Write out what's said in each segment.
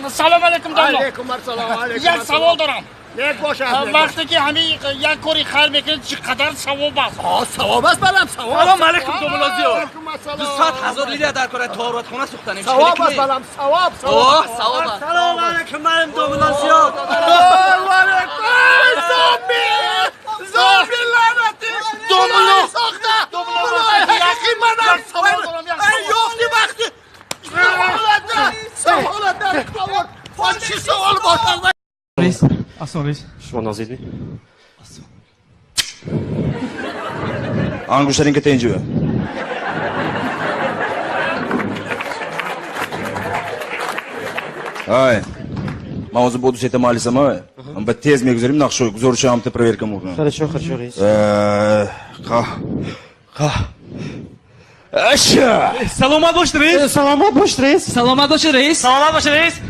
Салом алейкум, домла. Алейкум ассалом, алейкум. Як савол дорам. Нек бошад. Вақте ки ҳамин як кори хайр мекунед, чӣ қадар савоб аст? Савоб аст, балам, савоб. Салом алейкум, домла зиёд. 200,000 лира дар кора таҳоратхона сохтанем. Савоб аст, балам, савоб, савоб. Савоб аст. Салом алейкум, малим домла зиёд. Алейкум. Зомби! Зомби лаънатӣ! Домла сохта! Домла, ҳақиқи манам. Савол дорам, як Эй, ёфти вақти. Саволат дар савол. Чӣ савол бошад? Аслон рейс. Шумо нозидми? Ангуштарин ка тенҷиба. Ай, ман ҳозир бо ду сета маълисам, ай. Ба тез мегузарим нақшо, гузориши ҳамта проверка мекунам. Хорошо, хорошо, рейс. Қа. Қа. Аша! Саломат бошед, рейс. Саломат бошед, рейс. Саломат бошед, рейс. Саломат бошед, рейс.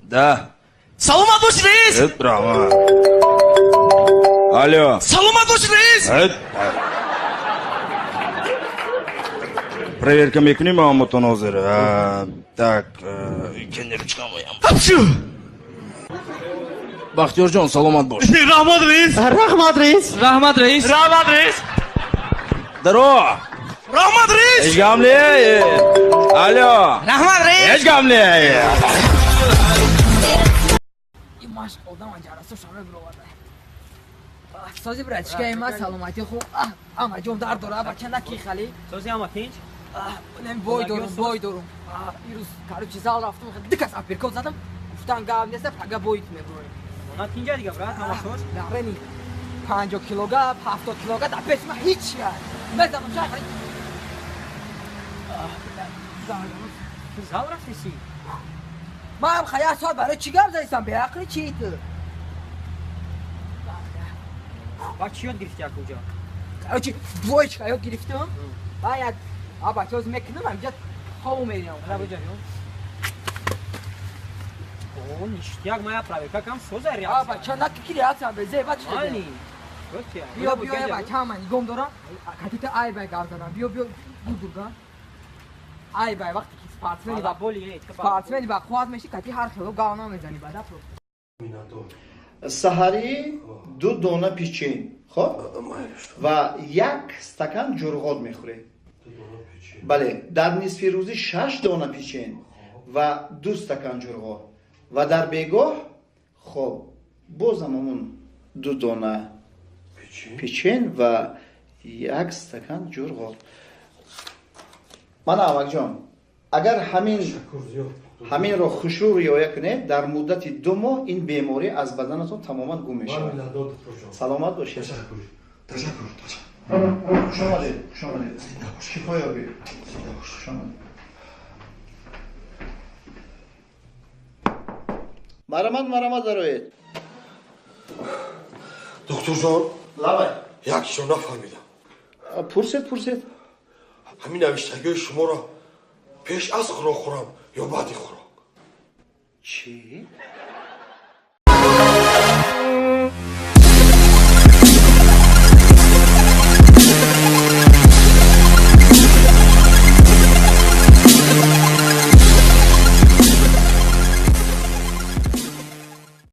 Да. Саломат бошед, рейс. Эт, браво. Алло. Саломат бошед, рейс. Эт. Проверка мекунем маъмутон ҳозир. Так, кенде ручкам оям. Апшу! Бахтиёрҷон, саломат бош. Раҳмат, рейс. Раҳмат, рейс. Раҳмат, рейс. Раҳмат, рейс. Даро! Раҳмат, рейс. Ҳеҷ гап не. Алло. Раҳмат, рейс. Ҳеҷ гап не. Ин машқ одам ҷарасо шаме бироварда. Сози братишка ма саломатӣ хуб. Ама ҷом дард дора, бача наки хали. Сози ама тинч? Нем бой дорум, бой дорум. Ирӯз короче зал рафтам, ду кас апперкот задам. Гуфтан гап нест, пага боит мебурем. Она тинҷа дига, брат, ама соз? Рени 50 килога, 70 килога дар пеши ман ҳеч мезанам шай хали. Зал рафтеси? Ман хая соат барои чӣ гап задистам? Беақли чӣ ту? Ба чӣ ёд гирифти акуҷа? Короче, двоечка ёд гирифтам. Ба як бачаҳоз мекунам, ҳаминҷа хов мериям. О, ништяк, моя проверка кам соза реакция. Бача, наки ки реакция безе, бача. Ани. Биё, биё, бача, ман нигоҳ дорам. Катита ай бай гап задам. Биё, биё, гудурга. Ай бай, вақте ки спортсмени ба спортсмени ба қувват меши, кати ҳар хело гап намезани, бада просто. Саҳарӣ 2 дона печен, хоб? Ва 1 стакан ҷурғот мехӯред. Бале, дар нисфи рӯзӣ 6 дона печен ва 2 стакан ҷурғот. Ва дар бегоҳ, хоб, бозам ҳамон 2 дона печен ва 1 стакан ҷурғот. Мана Амакҷон, агар ҳаминро хушрӯ риоя кунед, дар муддати 2 моҳ ин беморӣ аз баданатон тамоман гум мешавад. Саломат бошед. Ташаккур. Хуш омадед, хуш омадед. Шифо ёбед. Хуш омадед. Марамат, марамат дароед. Докторҷон, лабай. Як чизро нафаҳмидам. Пурсед, пурсед. Ҳамин навиштагиҳои шуморо пеш аз хӯрок хӯрам ё баъди хӯрок? Чӣ?